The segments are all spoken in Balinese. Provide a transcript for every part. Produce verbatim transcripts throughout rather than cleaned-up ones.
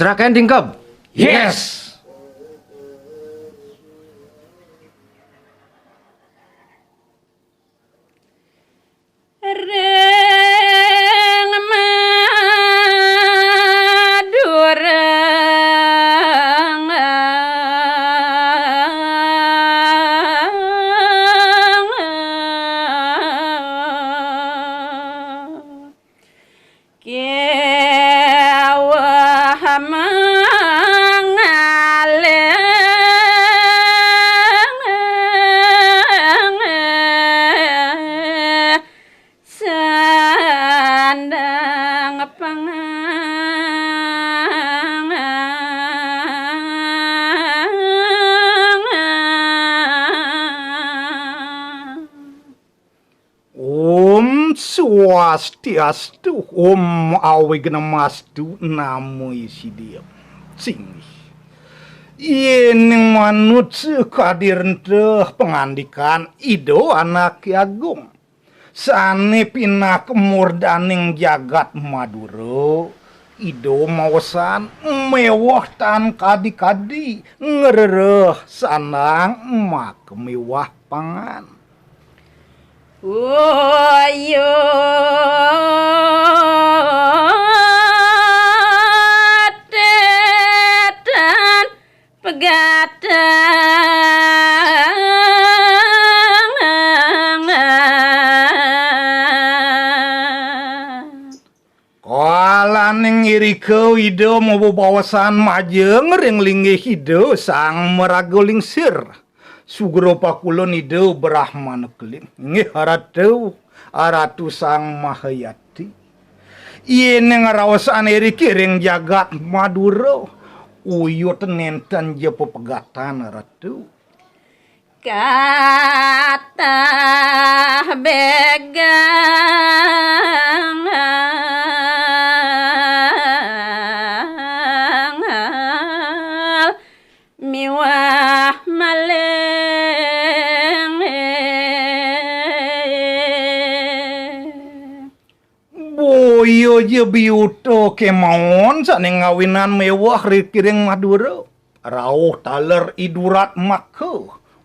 Serakan tingkep. Yes. Ring Madura. Kéweh mangalih sandang pangan. Om Swastiastu, Om Awignamastu, Namo Sidham. Sing. Yéning manut sakadi rentah pangandikan Ida Anaké Agung, sané pinaka murdaning jagat Madura, Ida maosang méweh tan kadi-kadi ngrereh sandang maka miwah pangan. Uyut tetan pegatang. Kalaning irika Ida mabebaosan majeng ring linggih Ida Sang Maraga Lingsir. Sugra pakulun Ida Brahmana Keling. Inggih Ratu, Ratu Sang Mahayati. Yéning raosan iriki ring jagat Madura, uyut nénten ja pepegatan Ratu. Katah begang miwah maling. Boya ja biuta kémaon sané ngawinan méweh ri kiring Madura. Rauh taler idurat maka,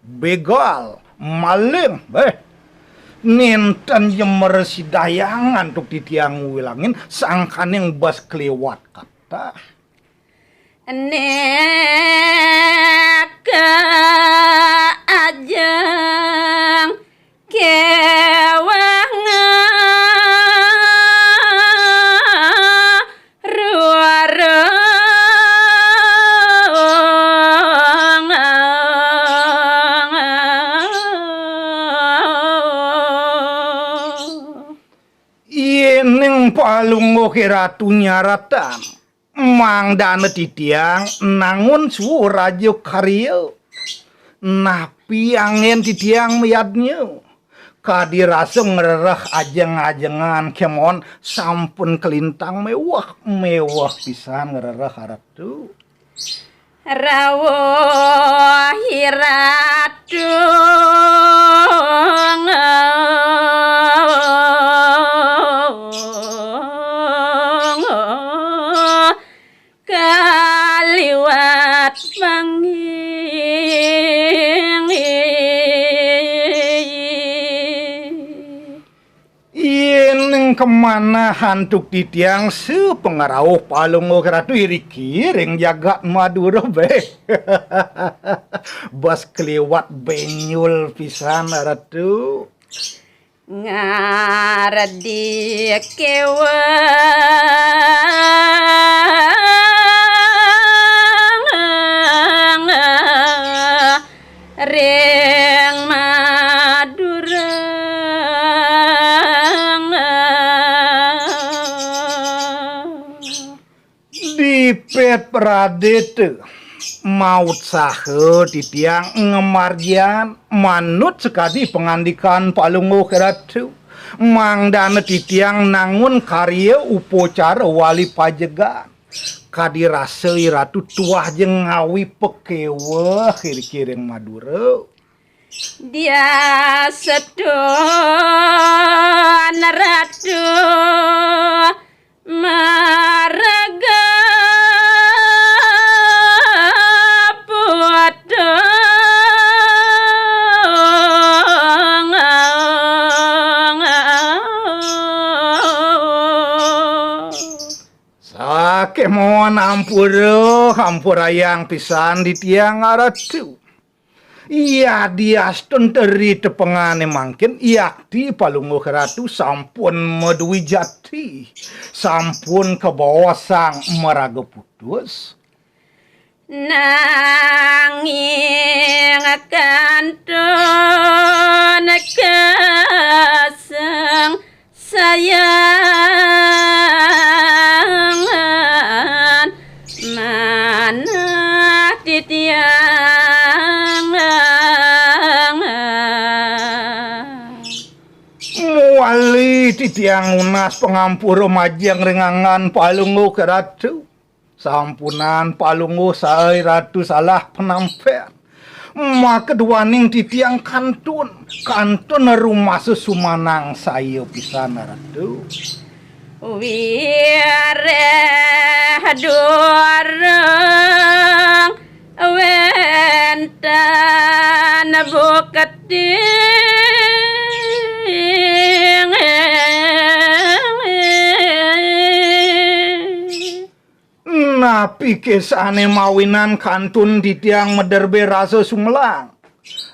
bégal, maling, béh. Nénten ja mrasidayang antuk titiang ngwilangin sangkaning bas kliwat katah. Neka ajeng kéweh ngaruara. Yéning Palungguh Ratu nyaratan, mangdana titiang nangun suwuraja karya. Napi anggén titiang mayadnya? Kadi rasa ngrereh ajeng-ajengan kémaon sampun kalintang méweh, méweh pisan ngrereh Ratu. Rawuh Ratu kaliwat panginggih. Yéning kamanah antuk titiang sapangrauh Palungguh Ratu iriki ring jagat Madura, béh. Bas kliwat bénjul pisan, Ratu. Ngardi kéweh ring Madura. Dipet pradéta, mautsaha titiang ngamargiang manut sakadi pangandikan Palungguh Ratu, mangdana titiang nangun karya upacara wali pajegan. Kadi rasa Ratu tuah ja ngawi pakéweh iriki ring Madura. Diastun Ratu Maraga. Mohon ampura, ampurayang pisan titiang Ratu. Yadiastun teri tepengane mangkin, yakti Palungguh Ratu sampun madui jati, sampun kabaosang maraga putus. Nanging kantun kasang sayangan manah titiang. Muali titiang nunas pangampura majeng ring anggan Palungguh Ratu. Sampunang Palungguh saha Ratu salah panampean. Maka duaning titiang kantun, kantun rumasa sumanangsaya pisan Ratu. Wiréh durung wénten bukti. Napi ké sané mawinan kantun titiang maderbé rasa sumelang?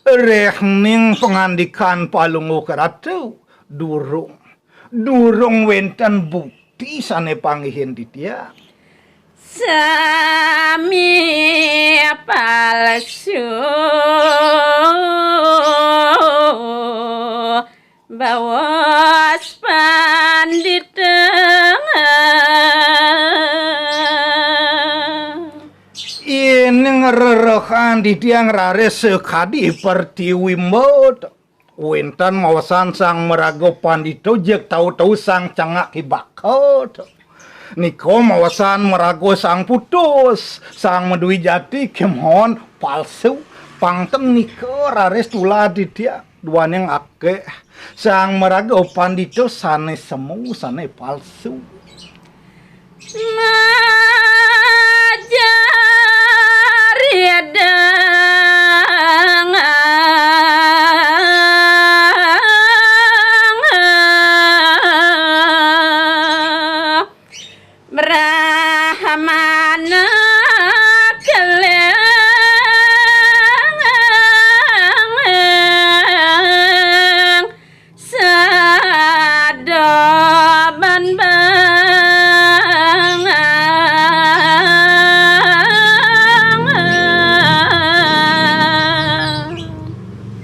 Réhning pangandikan Palungguh Ratu, durung, durung wénten bukti sané panggihin titiang. Sami palsu baos pandita. Yéning rerehan titiang raris sakadi pertiwi mbot. Wénten maosang sang maraga pandita jeg tau-tau sang cangak kibaka. Nika maosang maraga sang putus, sang madui jati kémaon palsu. Pang ten nika raris tulad titiang duaning akéh sang maraga pandita sané semu, sané palsu. Majar dangang Brahmana keléng sada ban bang.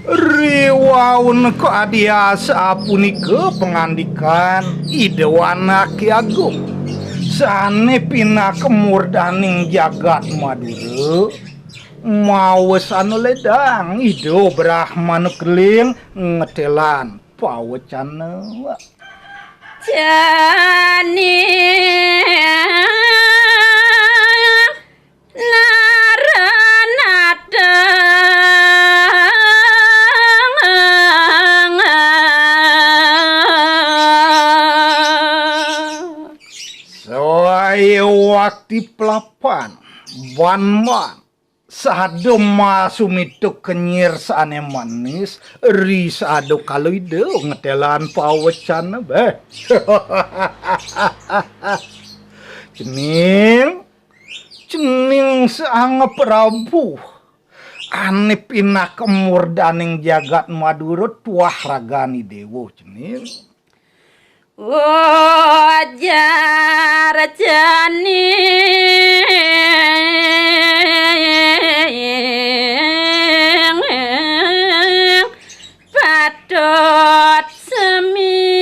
Riwaun kadi asapunika pangandikan Ida Wanaki Agung, sané pinaka murdaning jagat Madura, mawasana ledang Ida Brahmana Keling ngetélan pawecana. Jani naranatang. Saya wakti pelapan, ban-ban, sada masumita kenyir sané manis, ri sada kala Ida ngetélan pawecana, béh. Cening, cening Sang Prabu, ané pinaka murdaning jagat Madura tuah ragané déwa, cening. Ujar cening patut sami.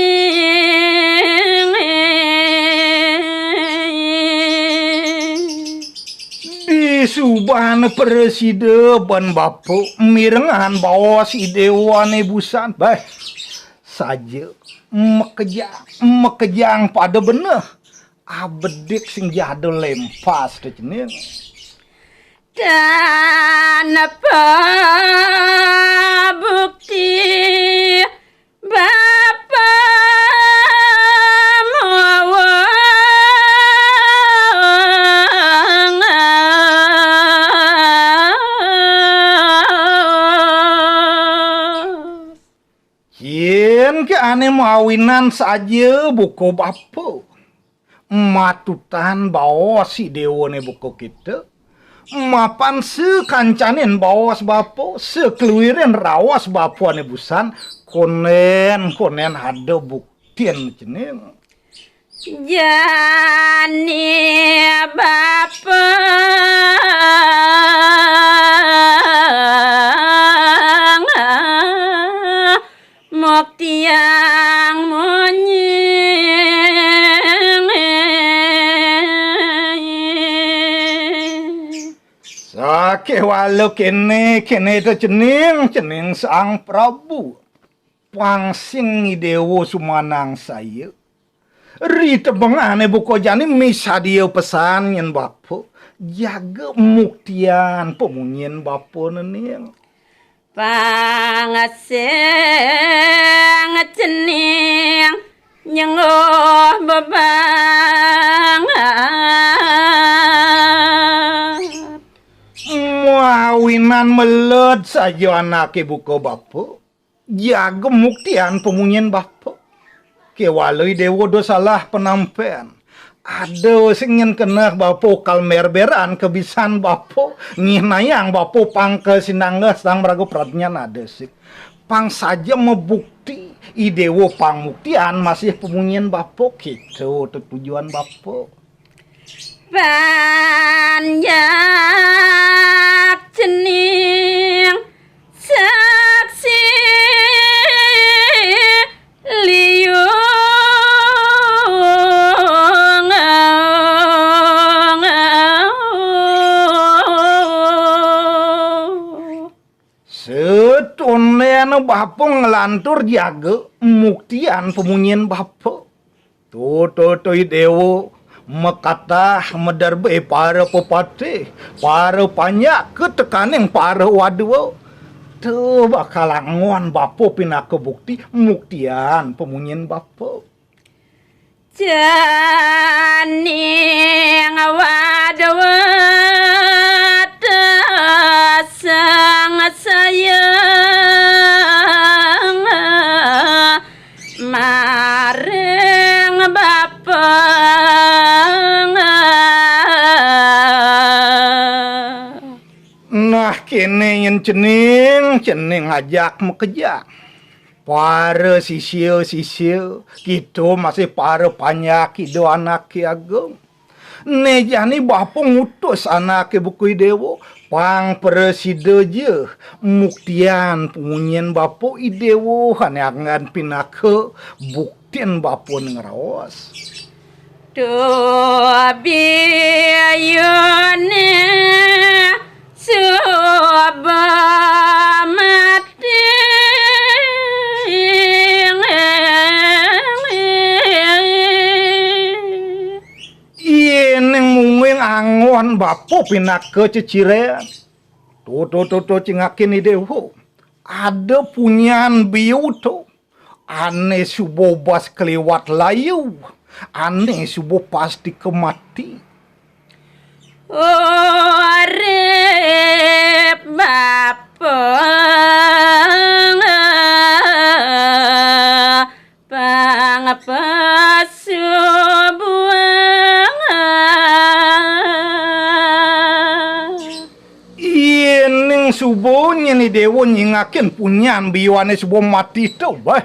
Disubana prasida ban bapa mirengang baos idéwané busan. Béh, saja makejang, makejang pada beneh. Abedik sing jada lempas to cening. Tanpa bukti bapa mawang. Yén ké ané mawinan saja buka bapa. Matutan baos i déwané buka kita. Mapan sakancanin baos bapa, sakluirin raos bapané busan, kondén, kondén ada buktin cening. Jani bapa muktiang munyi. Sakéwala kéné, kéné ta cening, cening Sang Prabu. Pang sing i déwa sumanangsaya. Ri tebengané buka jani misadia pesan nyén bapa, jaga muktian pamunyin bapa nening. Pang sing cening nyengguh bebangat. Mawinan meled saja anaké buka bapa. Jaga muktian pamunyin bapa. Kéwala i déwa da salah penampén. Ada sing nyén keneh bapa kal mérbéran kabisan bapa. Ngihnayang bapa pang kasinanggeh sang maraga pradnyan ada sing. Pang saja mabukti i déwa pang muktian masih pamunyin bapa. Kéto tetujuan bapa. Panjak cening saksi liung. Satondén bapa nglantur jaga muktian pamunyin bapa. To, to, to, i déwa, makatah maderbé para pepatih, para panjak ka tekaning para wadua. To bakal anggon bapa pinaka bukti, muktian pamunyin bapa. Cening wadua ta sangsaya maring bapa. Nah, kéné nyén cening, cening ajak makejang. Para sisia-sisia, kita masih para panjak ida anaké agung. Né jani bapa ngutus anaké buka i déwa, pang prasida ja muktian pamunyin bapa i déwa ané anggon pinaka buktin bapa ngraos. To biyuné suba mati. Yéning mungguing anggon bapa pinaka ceciren. To, to, to, to, cingakin i déwa. Ada punyan biu to. Ané suba ubas kaliwat layu. Ané suba pastika mati. Urip bapa pang pasubuan. Yéning suba nyén i déwa nyingakin punyan biuné suba mati to, béh.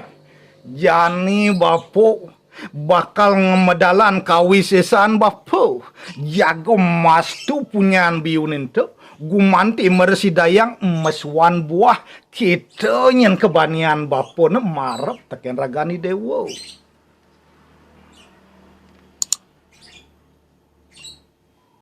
Jani bapa bakal ngamedalan kawisésan bapa. Jaga mastu punyan biuné to, gumanti mrasidayang mesuan buah. Kita nyén kabanian bapa né marep tekén ragan i déwa.